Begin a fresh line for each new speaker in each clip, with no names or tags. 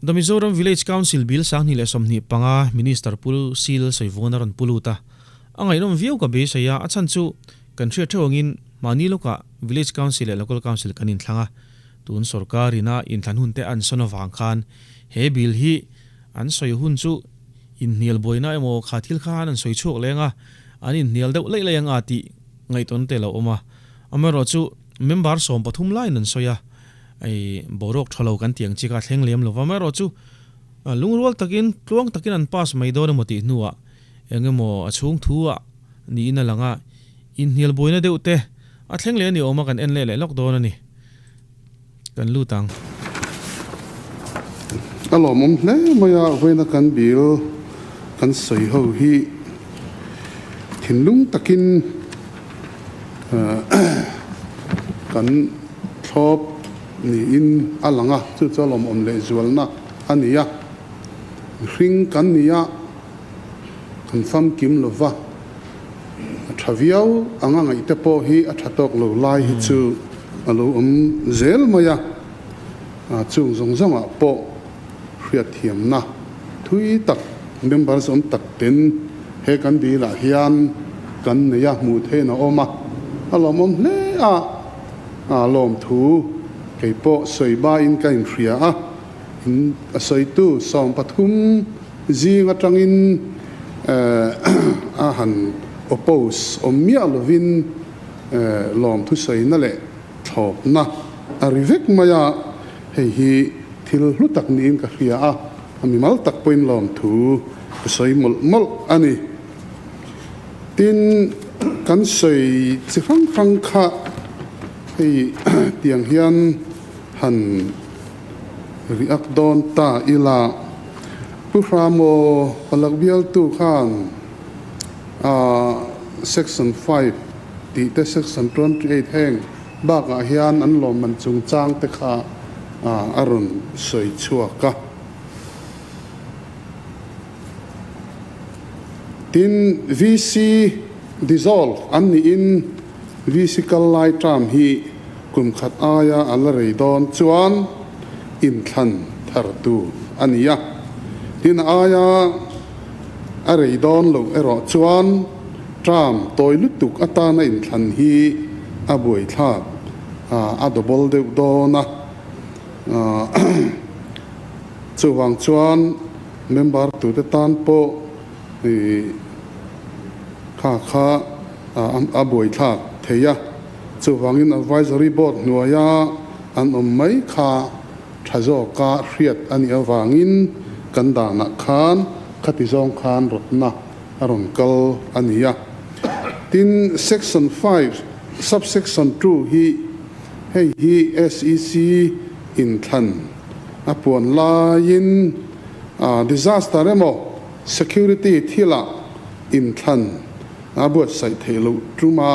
The Mizoram Village Council Bill 2025 Minister Pu Seal Sawivawn a rawn pu lut a, a ngaihnawm viau ka beisei a, a chhan chu kan hriat theuh angin mahni lawkah Village Council leh Local Council kan inthlang a, tun sorkar ina inthlan hun te an sawn avang khan he bill hi an sawi hun chu inhnial buaina emaw kha thil khan an sawi chhuak leng a, an inhnial deuh laih laih ang a tih ngaihtuahna te a lo awm a, amaherawh chu member 13 laiin an sawi a. Ei, boruak tha lo kan tih ang chi kha a thleng lem lo va, amaherawhchu lungrual takin, tluang takin an pass mai dawn emaw tih hnuah eng emaw a chhung thu ah niin a lang a, inhnial buaina deuh te a thleng leh a ni awm a, kan en leh leh lawk dawn a ni. Kan lut ang.
A lawmawm hle mai a, vawiina kan bill kan sawi ho hi thinlung takin kan thlawp niin a lang a, chu chu a lawmawm lehzualna a ni a. Mihring kan ni a, kan famkim lo va, a tha viau anga ngaihte pawh hi a tha tawk lo lai hi chu a lo awm zel mai a, chung zawng zawngah pawh hriatthiamna thui tak members awm tak ten he kan bilah hian kan nei a, hmuh theihna a awm a, a lawmawm hle a. A lawmthu kei pawh sawi bain ka inhria a, in a sawitu 13 zing atangin a han oppose awm miah lovin lawmthu sawina leh thlawpna a ri vek mai a, hei hi thil hlu tak niin ka hria a, a mimal tak pawhin lawmthu ka sawi mawlh mawlh a ni. Tin, kan sawi chi hrang hrang kha hei tiang hian han react dawn ta ila, Pu Hramaw palak bialtu khan Section 5 tih te Section 28 heng bakah hian an lawmman chungchang te kha a rawn sawi chhuak a. Tin, VC dissolve an niin VC kal lai term hi kum khat aia a la rei dawn chuan inthlan thar tur a ni a. Tin, a aia a rei dawn loh erawh chuan term tawi lutuk atana inthlan hi a buaithlak a double deuh dawn a. Chuvang chuan member tute tan pawh kha kha a buaithlak thei a, chuvangin advisory board hnuaia an awm mai kha tha zawka hriat a nih avangin kan danah khan khati zawng khan rawtna a rawn kal a ni a. Tin, section 5 subsection 2 hi hei hi SEC inthlan a puan laiin disaster emaw security thilah inthlan a buatsaih theih loh tuma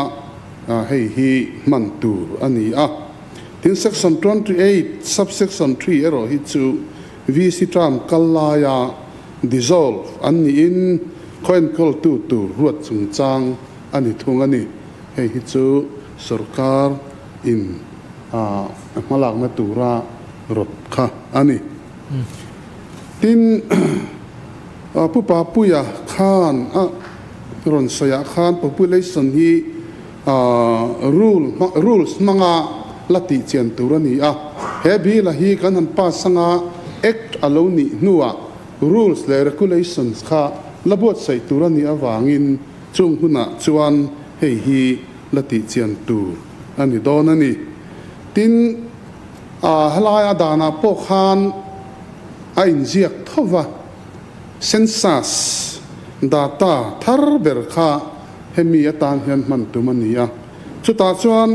hei hi hman tur a ni a. Tin, section 28 subsection 3 erawh hi chu VC term kal laia dissolve an niin khaw enkawltu tur ruat chungchang a ni thung a ni. Hei hi chu sorkar in a hmalakna tura rawt kha a ni. Tin, Pu Papuia khan a rawn sawiah khan population hi rule rules hmanga la tih chian tur a ni a. He bill-a hi kan han pass anga act a lo nih hnuah rules leh regulations kha la buatsaih tur a nih avangin chung hunah chuan hei hi la tih chian tur a ni dawn a ni. Tin, helai a danah pawh khan a inziak tho va, census data thar ber kha hemi atan hian hman tum a ni a. Chutah chuan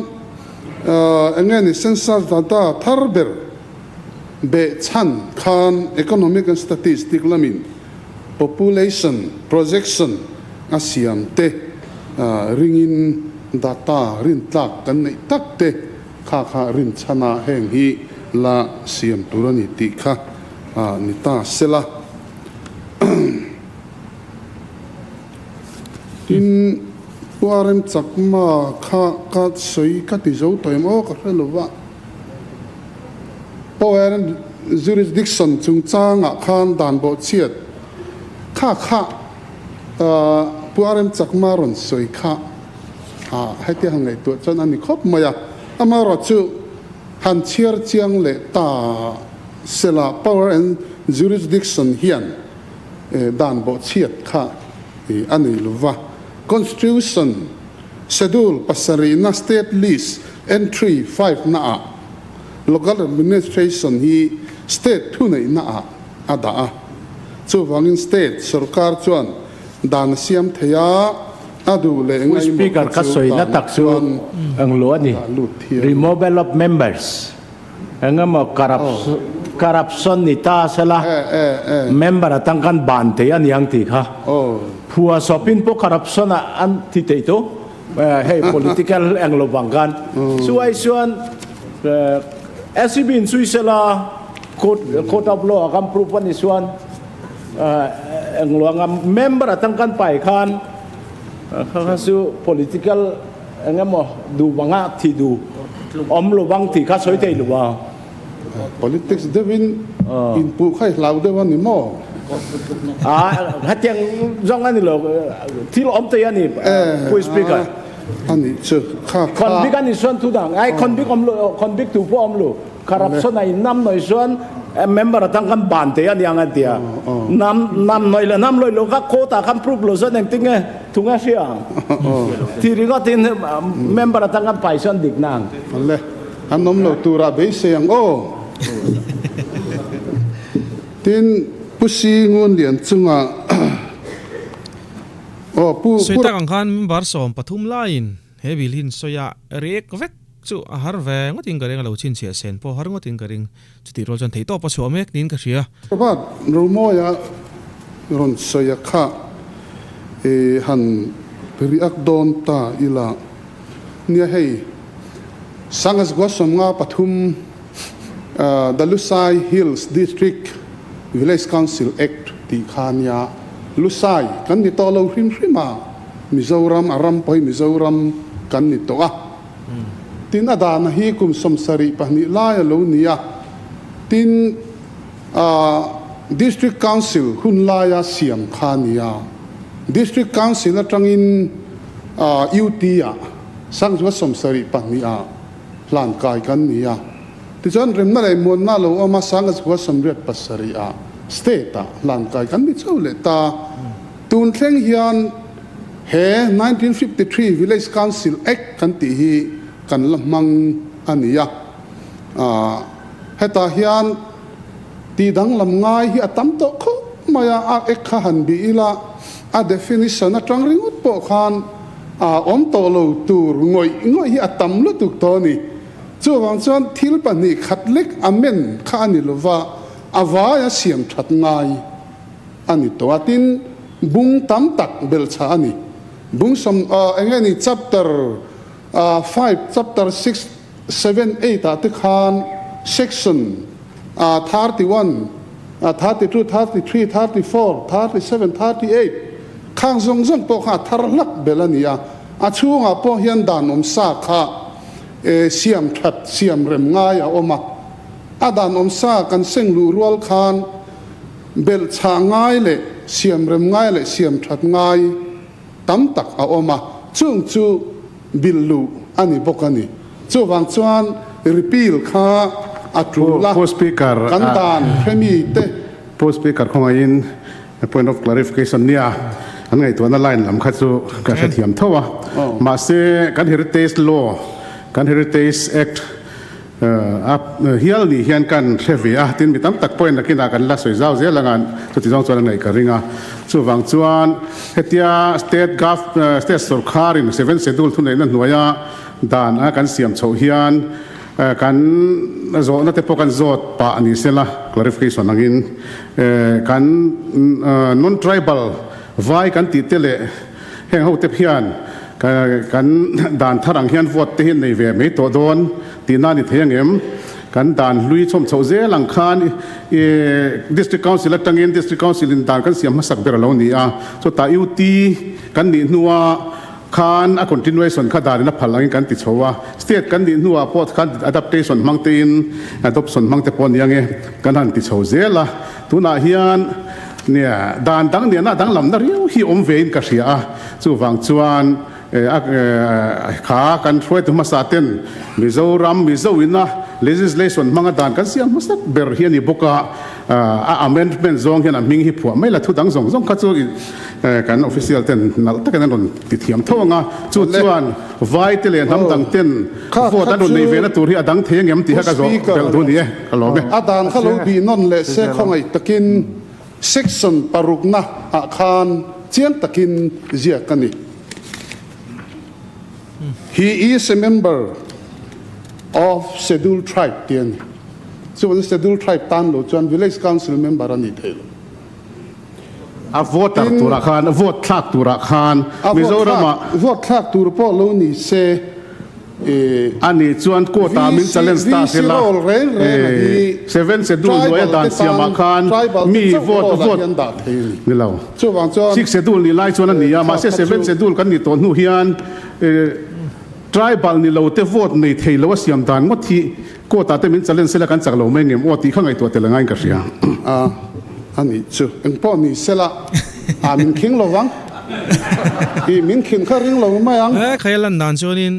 eng nge ni census data thar ber beh chhan khan economic and statistic lamin population projection a siam te ringin data rintlak kan neih tak te kha kha rinchhana heng hi la siam tur a ni tih kha ni ta sela. Tin, Pu RM Chakma kha ka sawi ka ti zo tawh em aw ka hre lo va. Pu RM. jurisdiction chungchangah khan dan bawhchhiat kha kha Pu RM Chakma rawn sawi kha hetia han ngaihtuah chuan a ni khawp mai a. Amaherawhchu han chhiar chiang leh ta sela power and jurisdiction hian dan bawhchhiat kha a nei lova. Constitution Schedule pasarihna State List Entry five naah Local Administration hi State thuneihna ah a dah a. Chuvangin State sorkar chuan dan a siam thei a, a duh leh
Pu
ngaimawh
Speaker
te
ka
chu
sawina
danah
tak chu
chuan
englo a ni.
dah lut thiam.
Removal of members engemaw corruption ni ta sela member atang khan ban thei a ni ang tih kha. Phua sawpin pawh corruption ah an ti thei tu hei political englo vang khan. Chuai chuan SEB in chui sela court court of law ah khan proof a ni chuan englo anga member atang khan pai khan kha kha chu political Engemaw duh vanga thih duh awm lo vang tih kha sawi thei lo a.
Politics deuhin inpuh kha i hlau deuh a ni maw?
A, hetiang zawng a ni lo, thil awm thei a ni, Pu Speaker.
A nih chu, kha kha.
Convict a nih chuan thu dang, ai convict awm lo, convict tu pawh awm lo. Corruption a innam nawi chuan member atang khan ban thei a niang an ti a. Nam nam nawi leh nam lawi lo kha court ah khan proof lo chuan engtin nge thu nge hria ang. Ti ringawt in member atang khan pai chuan dik na ang.
Le, an awm lo turah beisei ang aw. Tin, Pu Si Ngun Lian chunga aw Pu
Sawi tak ang khan member 13 laiin he bill hi an sawi a, rek vek. Chu a har ve ngawtin ka ring a lo chhinchhiah sen pawh har ngawtin ka ring. Chutih rual chuan theihtawp a chhuah mek niin ka hria.
Prabhat Romawia rawn sawi a kha i han react dawn ta ila nia hei Sangas 53 The Lusai Hills District Village Council Act tih kha nia Lusai kan ni tawh lo hrim hrim a Mizoram a ram pawh hi Mizoram kan ni tawh a. Tin, a dahna hi kum 72 lai a lo ni a. Tin, District Council hun laia siam kha a ni a. District Council atangin UT-ah 1972 ah hlan kai kan ni a. Tichuan, remna leh muanna a lo awm a, 1987 ah State-ah hlan kai kan ni chho leh ta. Tun thleng hian he 1953 Village Council Act kan tih hi kan la hmang a ni a. Hetah hian tih danglam ngai hi a tam tawh khawp mai a, a Act kha han bih ila a definition atang ringawt pawh khan awm tawh lo tur ngawih ngawih hi a tam lutuk tawh a ni. Chuvang chuan thil pahnih khat lek amend kha a ni lova, a vaia siam that ngai. A ni tawh a, tin bung tam tak belhchhah a ni. Bung sawm eng nge ni chapter five, chapter six, seven, eight ah te khan section 31, 32, 33, 34, 37, 38 khang zawng zawng pawh kha a thar hlak belh a ni a. A chhungah pawh hian dan awm sa kha siam that, siam rem ngai a awm a. A dan awm sa kan seng luh rual khan Belhchhah ngai leh siamrem ngai leh siamthat ngai tam tak a awm a, chung chu bil luh a ni bawk a ni. Chuvang chuan repeal kha a tul a,
Pu Speaker,
kan dan hremi te.
Pu Speaker khawngaihin a point of clarification nia an ngaihtuahna line lam kha chu ka hrethiam tho a, mahse kan Heritage Law, kan Heritage Act, A hial nih hian kan hre ve a, tin mi tam tak pawhin nakinah kan la sawi zau zel anga chuti zawng chuan a ngaih ka ring a. Chuvang chuan hetia state gov state sorkharin seven schedule thuneihna hnuaia dan a kan siam chhoh hian kan zawhna te pawh kan zawt pah ni sela clarification angin kan non tribal vai kan tih te leh heng ho te hian Kan dan thar ang hian vote te hi nei ve mai tawh dawn tihna a ni thei ang em? Kan dan hlui chhawm chhoh zel ang khan i District Council atangin District Council in dan kan siam hmasak ber a lo ni a, chutah UT kan nih hnua khan a continuation kha danin a phal angin kan ti chho a, state kan nih hnuah pawh khan adaptation hmang tein adoption hmang te pawh a ni ange kan han ti chho zel a, tunah hian nia dan dang nena danglamna riau hi awm vein ka hria a, chuvang chuan Kha kan hruaitu hmasa ten Mizoram Mizo ina legislation hmanga dan kan siam hmasak ber hi a ni bawk a, a amendment zawng hian a hming hi phuah mai la, thu dang zawng zawng kha chu kan official ten nalh takin an rawn ti thiam tho ang a, chu chuan vai te leh hnam dang ten vote an rawn nei ve na tur hi a dang thei angem tih kha ka zawh belh duh a ni e, ka lawm e.
A dan kha lo bih nawn leh se khawngaih takin Section parukna ah khan chiang takin ziak a ni. He is a member of Scheduled Tribe tih a ni. Chuan Scheduled Tribe tan lo chuan Village Council member a ni thei lo.
A voter turah khan, vote thlak turah khan Mizoramah.
Vote thlak tur pawh lo ni se.
A nih chuan court ah min challenge ta se la, seven schedule hnuaia dan siamah khan mi vote vote ni lo. Six schedule nih lai chuan a ni a, mahse seven schedule kan nih tawh hnu hian tribal ni lo te vote nei thei lo a siam dan ngawt hi court ah te min challenge se la kan chak lo mai ngem aw tih kha ngaihtuah tel a ngaiin ka hria.
A nih chu engpawh ni se la, a min khing lo vang. I min khin kha ring lo mai ang.
He khaia lan dan chuanin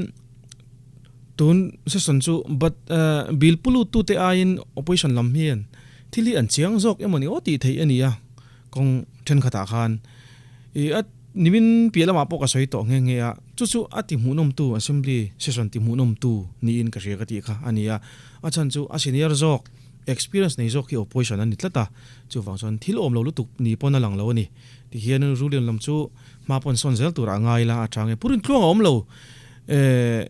tun session chu but bill pu lut tute aiin opposition lam hian thil hi an chiang zawk emawni aw tih theih a ni a, kawng thenkhatah khan i a nimin piah lamah pawh ka sawi tawh nghe nghe a, chu chu a ti hmuhnawmtu assembly session ti hmuhnawmtu niin ka hria ka tih kha a ni a, a chhan chu a senior zawk experience nei zawk hi opposition a ni tlat a, chuvang chuan thil awm lo lutuk ni pawn a lang lo a ni. Ti hian Rulian lam chu hma pawn sawn zel turah a ngai la a chang e. Purin tluang a awm lo eh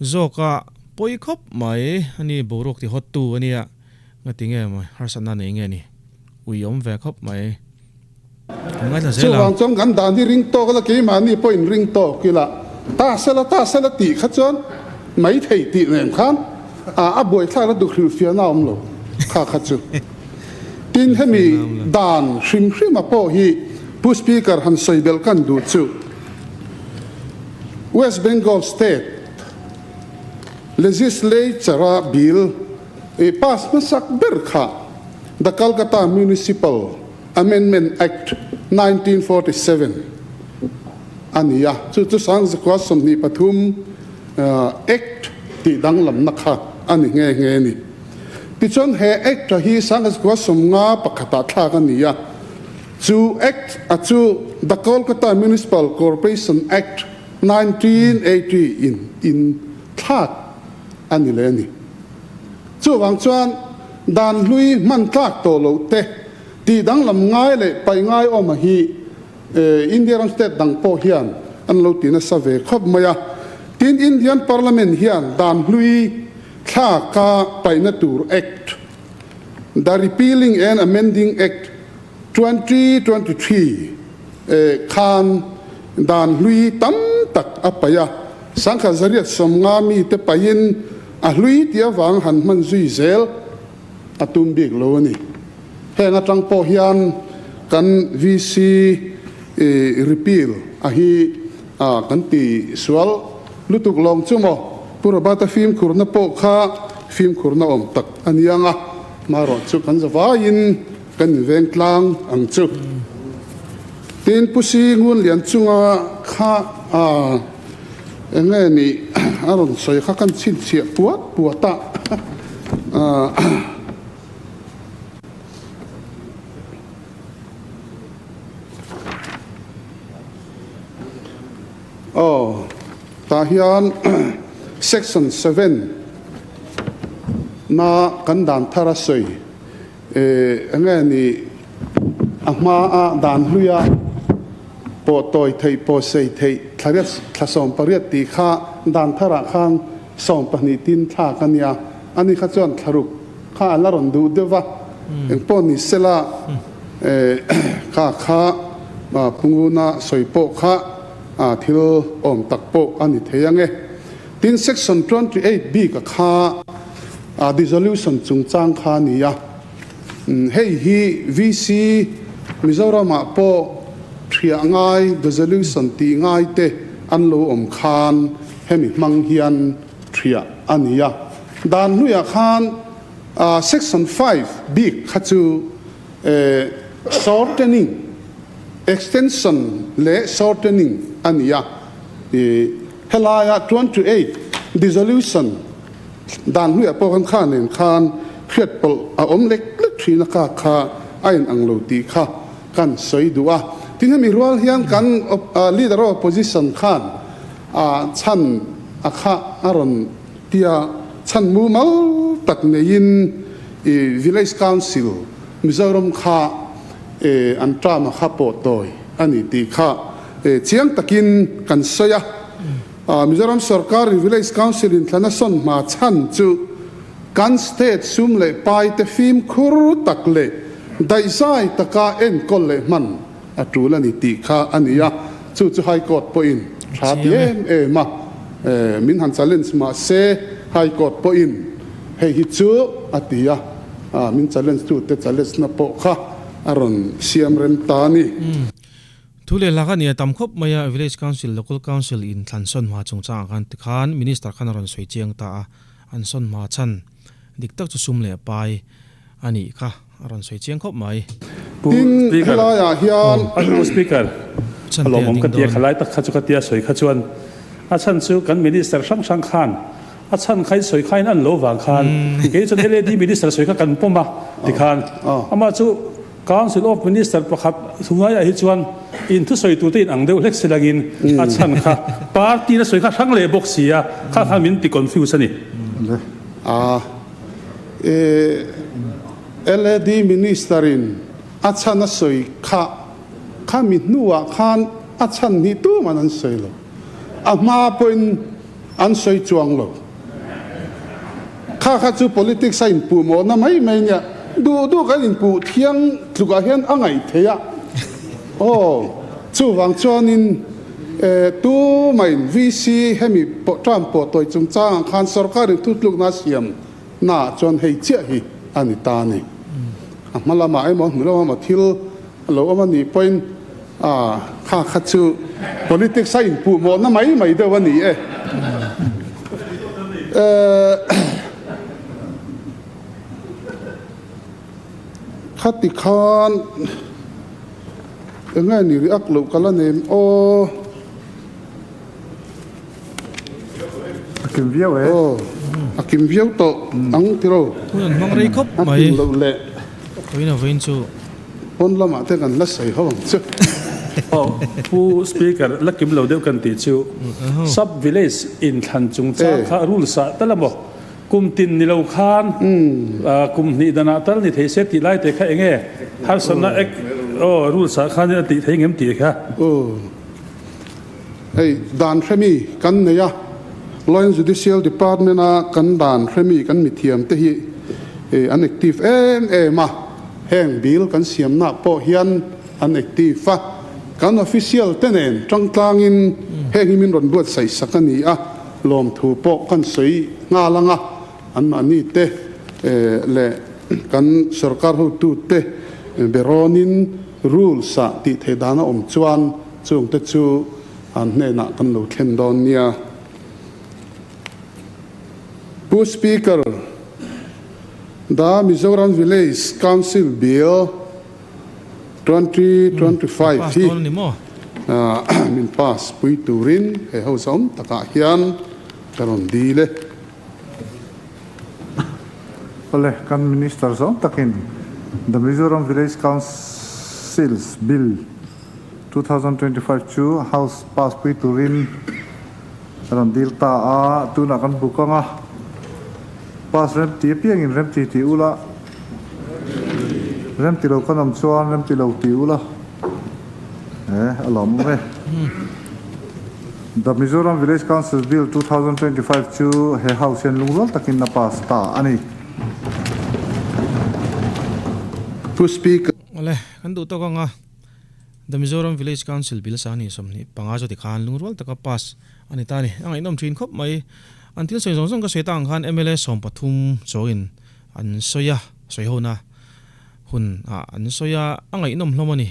zawk a pawi khawp mai a ni boruak ti hawt tu a nia ngati nge maw harsatna nei nge ni ui awm ve khawp mai kan ngaithla zel ang.
Chuvang chuan kan dan hi ring tawk ila keimahni pawh in ring tawk ila ta sela ta sela tih kha chuan mai thei tih nen khan a buaithlak la duh hrilhfiahna a awm lo kha kha chu. Tin, hemi dan hrim hrima pawh hi Pu Speaker han sawi belh kan duh chu West Bengal State Legislature-a bill i pass hmasak ber kha The Calcutta Municipal Amendment Act 1947 a ni a, chu chu Sangzakua 23 Act tih danglamna kha a ni nghe nghe a ni. Tichuan he Act a hi Sangazkua 51 ah thlak a ni a, chu Act a chu The Kolkata Municipal Corporation Act 1980 in in thlak a ni leh a ni. Chuvang chuan dan hlui hman tlak tawh loh te tih danglam ngai leh paih ngai awm a hi India ram state dang pawh hian an lo ti nasa ve khawp mai a. Tin Indian Parliament hian dan hlui Thla ka paihna tur Act, The Repealing and Amending Act, 2023, khan dan hlui tam tak a paih a, sangkhat zariat 50 mite paihin a hlui tih avang han hman zui zel a tum bik lo a ni. Heng atang pawh hian kan VC repeal a hi kan ti sual Lutuk lawng chu maw? Pu Robert-a fimkhurna pawh kha fimkhurna awm tak a ni ang a, marawh chu kan zavaiin kan inveng tlang ang chu. Tin, Pu Si Ngunlian chunga kha a eng nge nih a rawn sawi kha kan chhinchhiah puat puat a. Aw, tah hian Section 7 na kan dan thar a sawi eng nge ni a hma a dan hluia pawh tawi theih pawh sei theih thlariat thla 18 tih kha dan tharah khan 12 tin thlak a nia, ani kha chuan thlaruk kha a la rawn duh deuh va, engpawh ni sela kha kha Punguna sawi pawh kha thil awm tak pawh a ni thei ang e. Tin, Section 28 bik a kha dissolution chungchang kha a ni a. Hei hi VC Mizoramah pawh thiah ngai dissolution tih ngai te an lo awm khan hemi hmang hian thiah a ni a. Dan hnuiah khan section 5 bik kha chu shortening, extension leh shortening a ni a. Helaia 28 dissolution dan hnuiah pawh kan kha nen khan hriat pawlh a awm lek lek thin a kha kha a in ang lo tih kha kan sawi duh a. Tin hemi rual hian kan leader of opposition khan chan a kha a rawn tia chan mumal tak neiin village council Mizoram kha an term a kha pawh tawi a ni tih kha chiang takin kan sawi a. Mizoram sarkar in village council in thlana sawn hma chan chu kan state sum leh pai te fim khur tak leh daihzai taka enkawl leh hman a tul a ni tih kha a ni a. Chu chu high court pawhin tha ti em em a, min han challenge mah se high court pawhin hei hi chu a ti a, min challenge tu te challenge na pawh kha a rawn siam rem ta a ni.
Thu leh hlak a nia tam khawp mai a, Village Council, Local Council in thlan sawn hma chungchangah khan tikhan Minister khan a rawn sawi chiang ta a, an sawn hma chhan dik tak chu sum leh pai a nih kha a rawn sawi chiang khawp mai.
Pu
Tin,
Speaker,
helaiah hian.
Pu Speaker,
Chhan
a
te a
lawmawm
ding
ka tia
dawn.
khalai tak kha chu ka tia sawi kha chuan a chhan chu kan Minister hrang hrang khan a chhan kha in sawi khain an lo vang khan kei chuan LAD Minister sawi kha kan pawm a tikhan amah chu Council of Minister pakhat hnuaiah hi chuan in thusawi turte in ang deuh hlek si langin a chhan kha party na sawi kha hrang leh bawk si a, kha khan min ti confuse a ni.
A LAD Minister in a chhan a sawi kha kha mi hnuah khan a chhan hnih tuman an sawi lo. A hma pawhin an sawi chuang lo. Kha kha chu politics a inpuh mawhna mai mai nia. Duh duh kan inpuh thiang tlukah hian a ngaih theih a. Aw, chuvang chuanin tumain VC hemi term pawh tawi chungchangah khan sorkarin thutlukna a siam naah chuan hei chiah hi a ni ta a ni. A hma lamah emaw hnu lamah emaw thil a lo awm a nih pawhin kha kha chu politics a inpuh mawhna mai mai deuh a ni e. Khati khan eng nge ni react loh ka la nem aw.
A kim viau e.
Aw, a kim viau tawh ang tiro.
Hun an hmang rei khawp mai.
A kim loh leh.
Vawiin a vawiin chu.
Pawn lamah te kan la sawi ho ang chu.
Aw, Pu Speaker, la kim lo deuh kan tih chu Sub Village inthlan chungchang kha rules ah tal emaw kum tin ni lo khan kum hnih danah tal ni thei se tih lai te kha enge harsatna ek aw rules ah khan a tih thei ngem tih kha.
Aw. Hei dan hremi kan nei a, Law and Judicial Department a kan dan hremi kan mithiam te hi an active em em a, heng bill kan siamna pawh hian an active a, kan official te nen tangtlangin heng hi min rawn buatsaih sak a ni a, lawmthu pawh kan sawi nghal ang a, anmahni te leh kan sorkar hotute berawnin rules ah tih theih dan a awm chuan Chungte chu an hnenah kan lo thlen dawn nia. Pu Speaker, The Mizoram Village Council Bill 2025 hi min pass pui turin he house awm takah hian ka rawn dil e.
Awle, kan Minister zawng takin The Mizoram Village Councils Bill 2025 chu House pass pui turin rawn dil ta a, tunah kan bu kang a, pass remti apiangin remti ti ula, remti lo kan awm chuan remti lo ti ula, e a lawm awm e. The Mizoram Village Council Bill 2025 chu he House hian lungrual takin a pass ta a ni.
Pu Speaker.
Awle, kan duh tawk ang a. The Mizoram Village Council Bill 20 25 chu tikhan lungrual taka pass a ni ta a ni. A ngaihnawm thin khawp mai. An thil sawi zawng zawng ka sawi ta ang khan mla 13 chawngin an sawi a, sawi ho na. Hun ah an sawi a, a ngaihnawm hlawm a ni.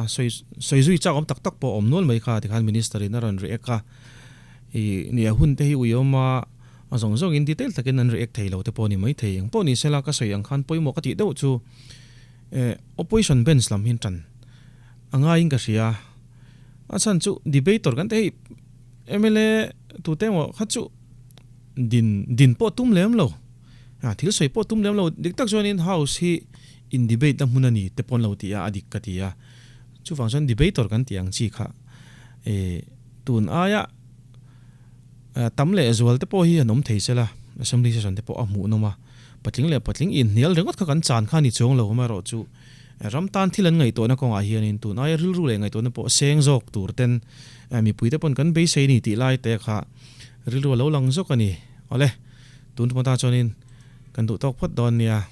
Sawi sawi zui chak awm tak tak pawh a awm nual mai kha tikhan Minister in a rawn react a. Ih nia hun te hi uiawm a, a zawng zawng in detail takin an react thei lo te pawh a ni mai thei. Engpawh ni sela ka sawi ang khan pawimawh ka tih deuh chu eh opposition bench lam hian tan a ngaiin ka hria. A chhan chu debater kan te hei mla tute emaw kha chu din din pawh tum lem lo. A thil sawi pawh tum lem lo, dik tak chuanin house hi in debate na hmun a ni te pawn lo ti a, a dik ka ti a. Chuvang chuan debater kan tih ang chi kha e tun aia tam leh zual te pawh hi an awm thei sela, assembly session te pawh a hmuh nawm a, patling leh patling inhnial ringawt kha kan chan kha a ni chuang lo amaherawhchu ram tan thil an ngaihtuahna kawngah hianin tun aia rilru leh ngaihtuahna pawh seng zawk tur ten mipui te pawn kan beisei a ni tih lai te kha rilru a lo lang zawk a ni. Awle. Tun tumah ta chuanin kan duh tawk phawt dawn nia.